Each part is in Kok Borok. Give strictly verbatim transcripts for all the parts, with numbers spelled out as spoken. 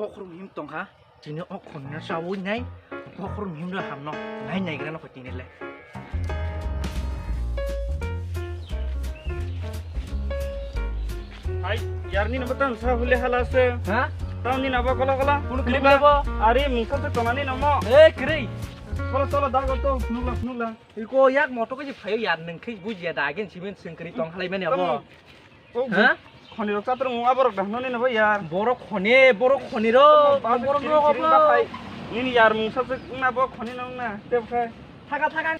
Bokhorok him tongkha, tini o khonina sawi nai, bokhorok him rw hamno, nai naigra no kho tini le. Hai, yar nini bo tang sa hule hala se. Ha? Tang nini abo kola kola. Kuno kiri ba? Ari mungsa se tona nini mo. Eh, kiri. Cholo, cholo, dago to, nugla, nugla. Iko yak moto ko je phayo yar nung khe bujiya da, again simen sengkri tong halai mani abo. Tamo. Oh, ha? Khoni rok chatrung aborok da hwnwi no bai yar. Borok khoni, borok khoni ro, borok ro ba khai. Nini yar mungsa se na bo khoni nang na, tep khai. Thaga, thaga.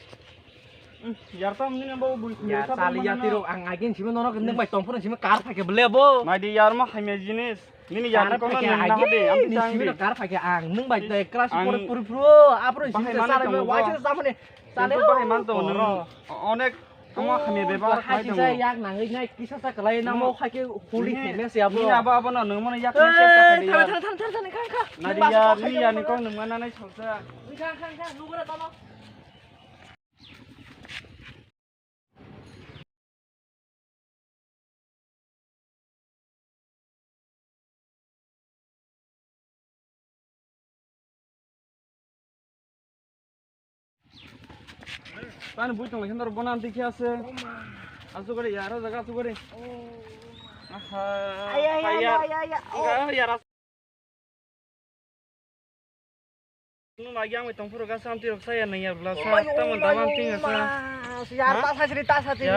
Hmm, yar tam nini bo bui khoni. Yar sali yati rok ang again simen norok nung bai tong phuru simen kar phake bele bo. Nai di yar ma khaimya jinis. Nini yar ko nang na hade, ang tang di. Kar phake ang nung bai de class four puri phuru, apro simen sar bai waisa samane. Sale bahai man to nung onek. Omo khani bebak khai tongo. Yak nangwi nai kisa sa kalai namo khai khe holi kheme se abo. Ni abo abo no nung mano yak kisa sa kalai. Thar thar thar thar thar kha kha. Nadi ya ni ya ni kong nung mana nai salsa. Kha kha kha nugura tamo. Tani bui tong lekhen dor bonan dikhi ase. Asu gari yara jaga asu gari. Aha. Ay, ay, ay, ay, ay, ay. Enggak, yara. Nung lagi ang tong phuru gasa amti rok saya nang ya bla sa. Tamo daman ting asa. Yar ta sa sri ta sa sri.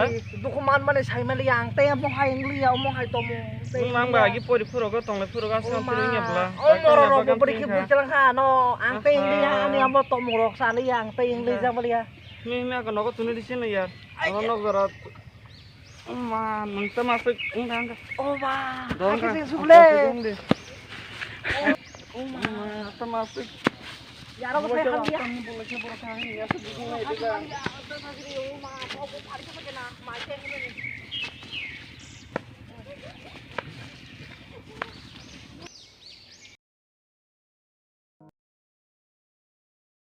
Dukhu man mane sai mali ang te mo hai ngli ya mo hai tomo. Nung nang ba agi pori phuru go tong le phuru gasa amti rok ya bla. O moro rok bri ki bujlang ha no ang te ngli ya ani amo tomo rok sa li ang te ngli ja mali ya. Mi mi ako nogo tuni di sini ya. Ano nog dara. Oma, nung ta masuk, enggak, enggak. Oma, dong, kaki sing suble. Oma, ta masuk. Yaro ko sai hamya. Kamu boleh sih, boleh sih, ya, sedikit aja, kan. Oma, kau mau pergi ke mana? Macam ini.